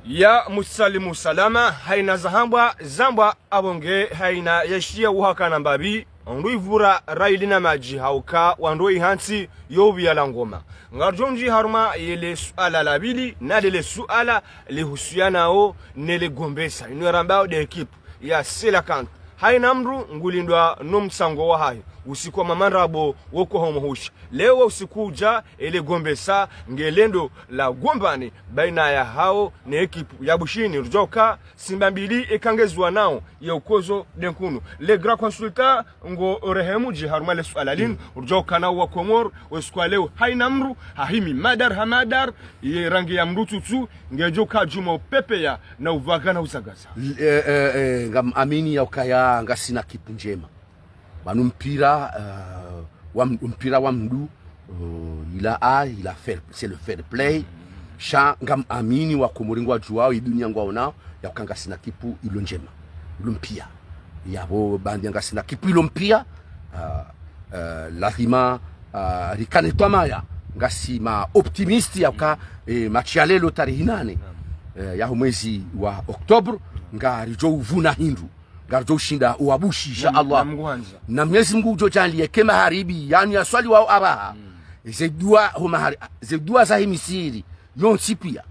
Ya musalimu salama, haina zahambwa, zambwa abonge, haina yeshiya uhakana mbapvi, ondru ivura raili na madji hauka wandru ihantsi yo ubiya la ngoma. Ngaridjo ndji harumwa yele suala la pvili, na lele suala lihusiyanao nele gombesa. Inu yarambao de ekipu ya Cœlacanthes. Haina mndru ngulindwa no mtsango wahahe. Usiku wa mamandrabo woko homo hushi. Leo usiku udja ele gombesa ngelendo la gombani baina yahao ne ekipu ya Bushini. Ridjoka Simba mbili eka ngeziwanao ye ukozo de nkunu. Le grand consultant ngo rehemu dje harumwa le suala linu. Ridjoka na wa Komori, usiku wa leo haina mndru, hahimi madar ha madar, ye rangi ya mndru tutu, ngedjo ka djuma upepeya na uvaga na uzagaza. L-, eh, eh, eh, ngam amini ya ukaya ngasina ekipu ndjema. Pvanu mpira, eh, wa m-, mpira wa mndru, eh, ila a, ila fair, c'est le fair play. Sha ngam amini wa Komori ngwadjuwao, i dunia ngwaonao, ya uka ngasina ekipu ilo ndjema. Ilo mpia. Yapvo bandi ngasina ekipu ilo mpia, ah, eh, lazima, ah, rikane twamaya, ngasi ma optimiste ya uka, eh, match ya lelo tarehi nane, eh, ya mwezi wa octobre, ngaridjo uvuna hindru. Ngaridjo ushinda uwabushi, insha Allah. Na Mwenyezi Mungu udjo djaanliya eka maharibi, yani ya swaliwao apvaha. Ze dua ho mahari-, ze dua zahe Misiri, yontsi pia.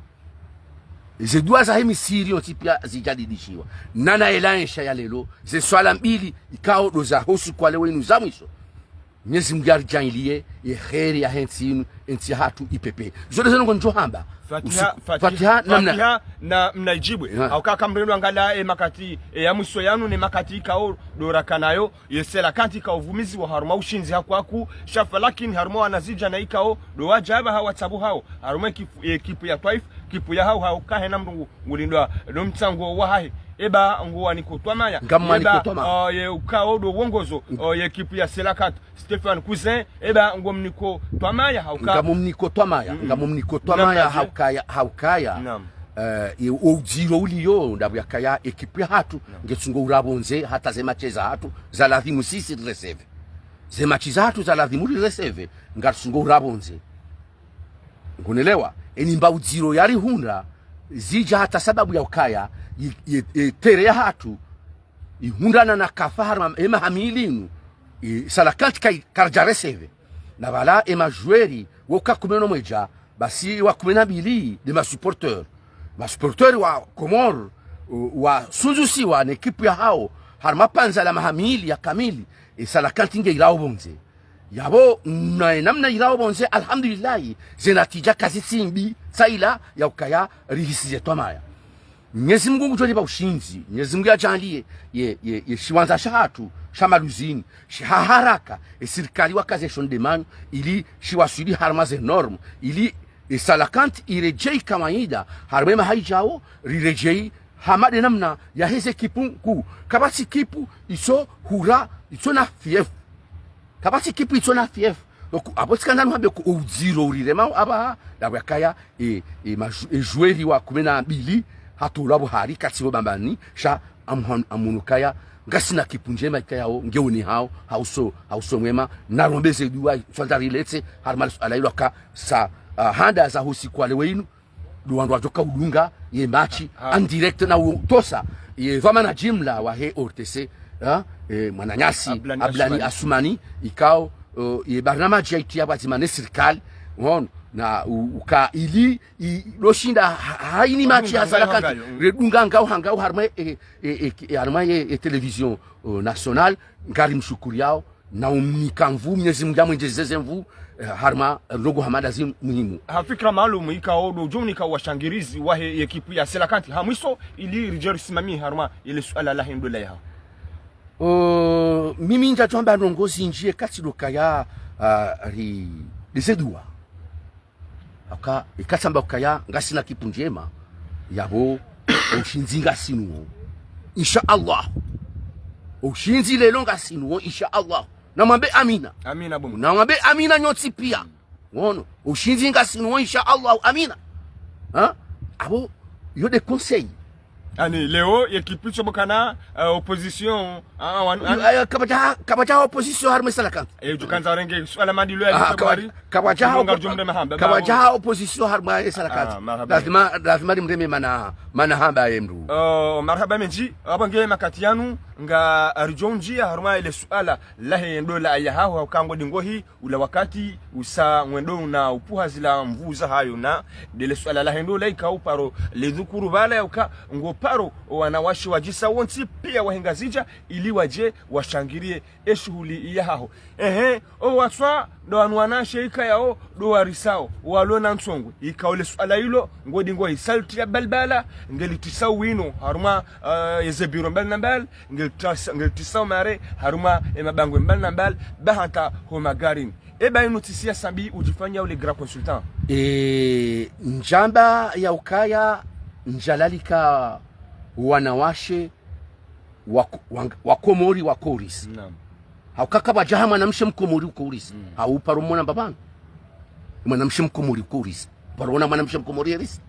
Ze dua zahe Misiri, yontsi pia, zidjadidishiwa. Nana ela insha ya lelo, ze swala mbili, ikao ndo za ho usiku wa leo inu za mwiso. Mwenyezi Mungu yaridjaanliye ye heri yahe ntsi inu, entsi yahatru ipepeye. Zo nde ze ndrongoo ndjo hamba. Fatiha, usiku, Fatiha, Fatiha, namna. Fatiha na mnaidjibwe. Ha. Hauka kamrendo angalia e makati, e ya mwiso yanu ne makati ikao ndo rakanayo, ye Cœlacanthes ikao uvumiziwa harumwa ushindzi hakwaku, sha fa lakini harumwa wanazidjana ikao ndo wadja apvaha watsabuhao, harumwa ekipu, ekipu ya Twaif, ekipu yahao hauka haina mndru ngulindwa no mtsango wahahe. Eba ngwaniko twamaya. Ngamwaniko twamaya. Eba, uh, ye ukao ndo uongozo, uh, ye ekipu ya Cœlacanthes, Stéphane Cousin, eba ngomniko twamaya hauka. Ngamumniko twamaya, mm, ngamumniko twamaya. Namna je? Haukaya, haukaya. Naam. Eh, e, o udziro uliyo, ndapvo yakaya ekipu yahatru, naam, ngetsungo urapvondze, hata ze match zahatru, za lazimu sisi rireseve. Ze match zahatru za lazimu rireseve, ngatsungo urapvondze. Ngunelewa, eni mba udziro yarihundra, zidja hata sababu ya ukaya, i, i, i, terrain yahatru, ihundrana na kafa harumwa ema hamili inu, i, Cœlacanthes kai-, karidja reseve. Na pvala ema joueurs woka kume no mwedja, basi wa kume na mbili nde ma supporters. Ma supporters wa Komori, u-, wasundzusiwa ne ekipu yahao, harumwa pvandza la mahamili ya kamili, e Cœlacanthes nge irao pvondze. Yapvo, na, namna irao pvondze, alhamdulillahi, ze natija kazitsi mbi, sa ila ya ukaya rihisize twamaya. Mwenyezi Mungu ngudjo ripva ushindzi, Mwenyezi Mungu yadjaanliye, ye, ye, ye shiwandza shahatru, sha Maluzini, shiha haraka, e sirikali wakaze shonde manyo, ili shiwaswili harumwa ze normes, ili e Cœlacanthes iredjeyi kawaida, harumwa ema haidjao, riredjeyi hama nde namna yaheze ekipu nkuu. Kapvatsi ekipu itso hura, itso na fief. Kapvatsi ekipu itso na fief. Donc, apvo tsikandza nuhambe ko udziro uriremao apvaha, ndapvo yakaya, e, e, ma jou-, e, joueurs wa kume na mbili, hatolwa pvo hari katsipvo bambani, sha amuhan-, amuno kaya, Ngasina ekipu ndjema ikayao, ngeonehao, ha uso, ha uso mwema, narombe ze dua, swanda riletse, harumwa le suala lilo ka sa, ah, handa za usiku wa leo inu, dua ndo wadjoka udunga, ye match, en direct na utosa, ye dhwamana jimla wahe O R T C, ha, eh, mwananyasi, Ablani Ablani Assoumani. Assoumani, ikao, eh, ye barnamaji yaitria pvadzima ne sirikali, ngono, na u-, uka ili, i-, loshinda ha-, haini match ya Salakanti, redunga ngao hangao harumwa, eh, eh, eh, harumwa ye, eh, télévision, eh, nationale, ngari mshukuriao, na umnika nvuu, Mwenyezi Mungu amwendjeze ze nvuu, eh, harumwa, eh, ndrongoo hama ndazi muhimu. Ha fikira maalumu ikao ndo udjo unika washangirizi wahe ekipu ya Salakanti, ha mwiso ili ridje risimamie harumwa ile suala lahe ndola yaho. Eh, mimi ndjadjo amba ndrongoo zindji ye katsi ndo kaya, ah, ri, ri ze dua. Aka, ikatsi amba ukaya, ngasina ekipu ndjema, yapvo, ushindzi ngasi nuwo. Insha Allah. Ushindzi leo ngasi nuwo, insha Allah. Namwambe amina. Amina, bo. Namwambe amina nyontsi pia. Ngono, ushindzi ngasi nuwo, insha Allah, amina. Ha? Apvo, yo nde conseil. Yaani, leo, ye ekipu itso bokana, eh, opposition, ah, wanu, yaani, eh, kapvadja, kapvadja opposition harumwa Salakanti. Eh, djukandza renge, suala madilo ya, ah, kapvadja, kapvadja, kapvadja opposition harumwa Salakanti. Ah, marahaba. Lazima, lazima nimreme mana, mana hamba ye mdru. Oh, marahaba mendji, apvo nge makati yanu, ngaridjo undjia harumwa ile suala lahe ndola yaho, hauka ngo dingohi, ula wakati usa ngwendo na upvuha zila nvuu zahayo na ndele suala lahe ndola ikao paro le dhukuru pvala yauka ngo paro wanawashe wadjisa wontsi pia wahe Ngazidja ili wadje washangirie e shuhuli yahaho. Ehe, o watswa ndo wanu wanawashe ikayao ndo warisao, walo na ntsongwe. Ikao le suala ilo, ngo dingohi, salti ya balbala, ngelitisao wino, harumwa, eh, ye ze biro mbali na mbali, ngelitisa-, ngelitisao mare, harumwa e mabangwe mbali na mbali, ba hata ho magarini. Eba inu tsi siasa mbi udjifanyao le grand consultant. E, ndjamba ya ukaya, ndjalalika wanawashe wa, wa, wa Komori wa Korisi. Naam. Hauka kapvadjaha mwanamshe Mkomori ukorisa. Mm. Hau paro mona mbapvanu. Mwanamshe Mkomori ukorisa. Paro ona mwanamshe Mkomori erisa.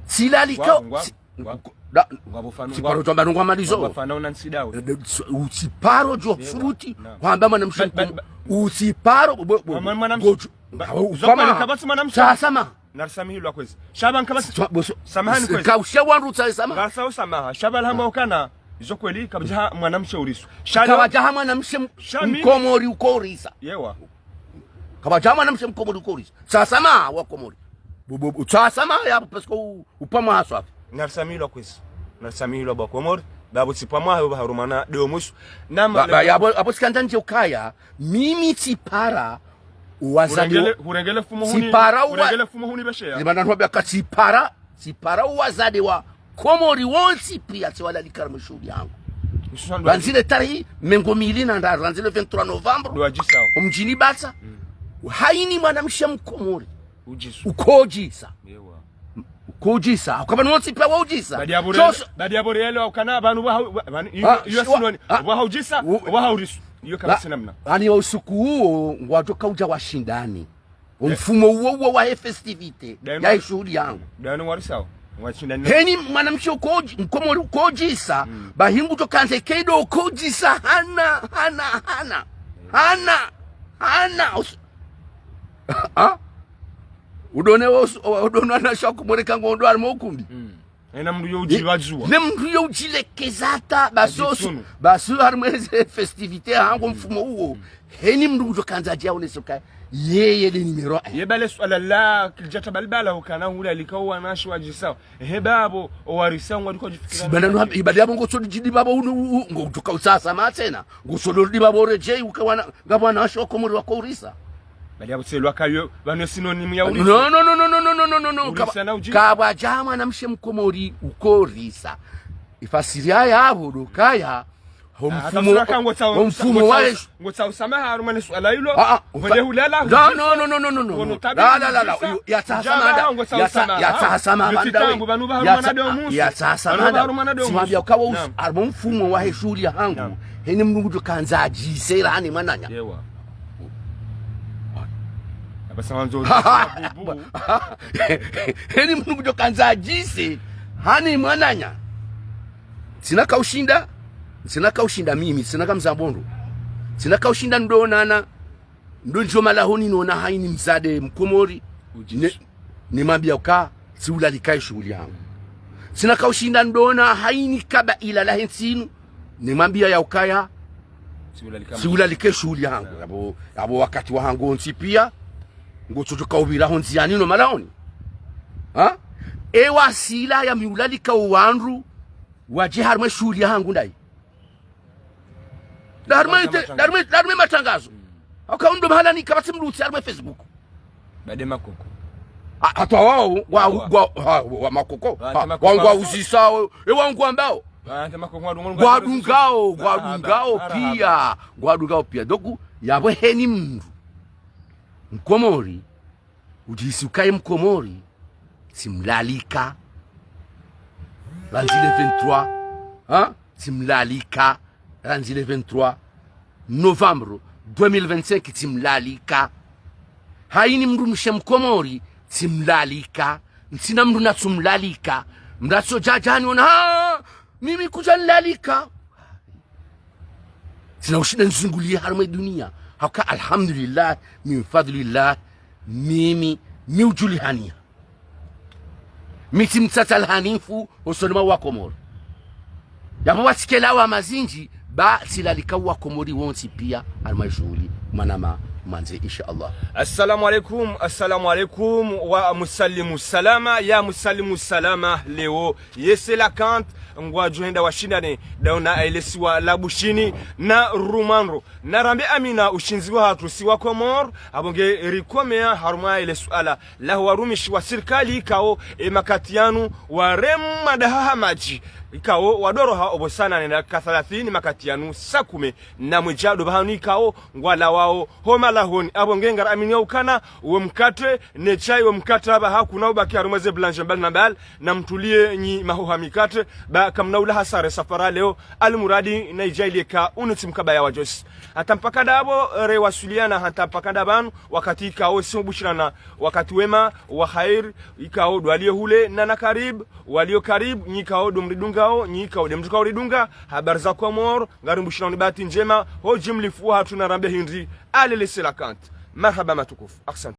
Tsilalika, ngwa, ngwa, tsi-, ngwa, da, ngwa bofano, tsi paro ngwa, tamba nungwa malizo. Ngwa bofano na ntsidawe. Eh, de-, s-, utsiparo djo suruti. Naam. Hwamba mwanamshe Mkomori. Ba, ba, ba, utsiparo, bo, bo, mwana-, mwanamshe. Gojo. Ba, hau, zo kweli kama. Kapvatsi mwanamshe. Sasa ma. Narisamihilwa kwezi. Shaba nkaba si-, twa-, boso-, samahani s-, kwezi. Kaushe wandru tsaye samaha. Ngasa usamaha. Shaba alhamba ukana, izo kweli, kapvadjaha mwanamshe uriso. Shalo-, kapvadjaha mwanamshe m-, Mkomori ukorisa. Yewa. Kapvadjaha mwanamshe Mkomori ukorisa. Tsaha samaha wa Komori. Bu, bu, bu, tsaha samaha ya, parce que u-, upvamwa haswafi. Narisamihilwa kwezi. Narisamihilwa bo wa Komori. Ba bo tsipvamwa hayo ba harumana, deo mwiso. Nama ba, ba, le- ya bo, abo tsikandza ndje ukaya, mimi tsipara, uwazade wa-, hurengele, hurengele fumo huni, tsipara uwa-, hurengele fumo huni besheya. Limana nwambia ka tsipara, tsipara uwazade wa Komori wontsi pia tsiwalalikara mwishuhuli yangu. Hususwani ndo randzi le tarehi mengo mili na ndraru, randzi le vingt-trois novembre. Ndo wadjisao. Omdjini Batsa. Mm. Haini mwanamshe Mkomori. Udjisa. Ukodjisa. Yewa. Ukodjisa. Ukaba nwontsi pia waudjisa. Badi ya bo re-, badi ya bo reyele wa ukana, banu wa hau-, wa-, banu, iyo, ah, iyo wa-, sinoni. Ah, wa haudjisa, u-, wa haurisu. Iyo kama la, sina mna. Ani wa usiku uwo, ngwadjo kaudja washindani. Eh. Omfumo uwo uwo wa festivité. Dayani ya wa-, ishuhuli yangu. Dayani warisao. Washindani. Heni mwanamshe ukodji-, Mkomori ukodjisa. Mm. Bahi ngudjo kandze kedo ukodjisa. Hana, hana, hana. Hana, hana. Us-, ha? Udone wo-, udone wanawashe wa Komori ka ngwao ndo harumwa ukumbi. Mm. Ena mndru yo udjibadzuwa. Ne mndru yo udjilekeza ta, baso, adjitsunu. Baso harumwa ze festivité hangu mfumo uwo. Mm. Heni mndru ngudjo kandza djia uneso ka yeye le numéro un. Ye bale suala la kilidjata balbala ukana hula lika wanawashe wadjisao. He babo, owarisao ngwadjo djifikira. Si bana no, ibadi yabo ngotso djidi babo unu, u-, u-, ngotsoka usasa matsena. Ngotso djidi babo redjei uka wana, ngapvo wanawashe wa Komori wakorisa. Badi yabo tselwa kayo, bano sinonimu ya urisa. No, no, no. Urisa na udji-. Kapvadjaha mwanamshe Mkomori ukorisa. Ifasiri ya yapvo ndo kaya, ho mfumo, ho mfumo wa ngotsaha usamaha harumwa ne suala ilo. Ah, ah, ufa-, no, no, no. Ngono tabi. La, la, la, la. Udjisa. Iyo, ya tsaha samaha. Udjaba, ngotsaha usamaha. Ya tsaha samaha. Yo banda we. Tsitambu, banu ba harumwa na deo musu. Ya tsaha samaha. Banu ba harumwa na deo musu. Tsimwambia uka wo, naam, harumwa mfumo wahe shuhuli yangu. Naam. Heni mndru ngudjo kandza adjise rahani mwananya. Yewa. Apa sawandzo. Heni mndru ngudjo kandza adjise hani mwananya. Tsina ka ushinda, Tsina kaushinda mimi, tsina kamzambo ndro. Tsina kaushinda ndronana, ndro ndjo malahoni nona haini mdzadze Mkomori. Ne, nimwambia uka, tsiulalika ye shughuli yangu. Tsina kaushinda ndrona haini kabaila lahe ntsi inu, nimwambia ya ukaya, tsiulalika ye shughuli yangu. Yapvo, yapvo wakati wahangu wontsi pia, ngotsotoka upvira ho ndziani no malahoni. Ha? Ewa sila ya miulalika owandru, wadje harumwa ye shughuli yahangu ndayi. Nda harumwa, nda harumwa, nda harumwa matrangazo. Hauka undro mahala nika pvatsi mdru utsi harumwa Facebook. Bade makoko. A, hata wao, wa, wa, wa, wa makoko. Ha, wa ngwa uzisao, e wa ngwambao. Ngwadungao, ngwadungao pia, ngwadungao pia. Donc, yapvo heni mdru Mkomori, udjihisi ukaye Mkomori, tsimlalika. Randzi le vingt-trois, ha? Tsimlalika. Randzi le vingt-trois novembre deux mille vingt-cinq, tsimlalika. Haini mdrumshe Mkomori, tsimlalika. Ntsina mdru natsumlalika. Mdru atsodja djani ona, ha, mimi kudja nilalika. Tsina ushinda nizungulie harumwa ye dunia. Hauka alhamdulillah, min fadlillah, mimi, mi udjulihaniha. Mi tsi mtsatsa lahanifu, hosoni mwa Wakomori. Yapvo watsikela wa mazindji, ba tsilalika Wakomori wontsi pia, harumwa ye shughuli, mwanama, mwandze, insha Allah. Assalamu alaikum, assalamu alaikum, wa musalimu salama, ya musalimu salama, leo, yese la kant, ngwadjo henda washindane, dauna ailesiwa la Bushini, na Rumandro. Narambe amina ushindzi wahatru si Wakomori, apvo nge rikomea harumwa ile suala laho warumishi wa sirikali ikao e makati yanu waremwa dahaha madji. Ikao wadoroha opvosana ne dakika thalathini makati yanu saa kume na mwedja ndo pvahanu ikao ngwalawao ho malahoni. Apvo nge ngara amini ya ukana, wo mkatre, ne chai wo mkatre apvaha kuna ubaki harumwa ze blanche mbali na mbali, na mtulie nyi mahoha mikatre, ba kamna ula hasara safara leo, almuradi na idjailieka unutsi mkabaya wa djosi. Hata mpaka ndapvo, re waswiliana hata mpaka ndapvanu, wakati ikao si ubushirana, wakati wema, wa khair, ikao ndo walio hule, na na karib, walio karib, nyi ikao ndo mridungao, nyi ikao nde mdru kao ridunga, habari za Komori, ngari mbushirani bahati ndjema, ho jimlifu wahatru narambe hindri, alele selakant. Marhaba matukufu, ahsan.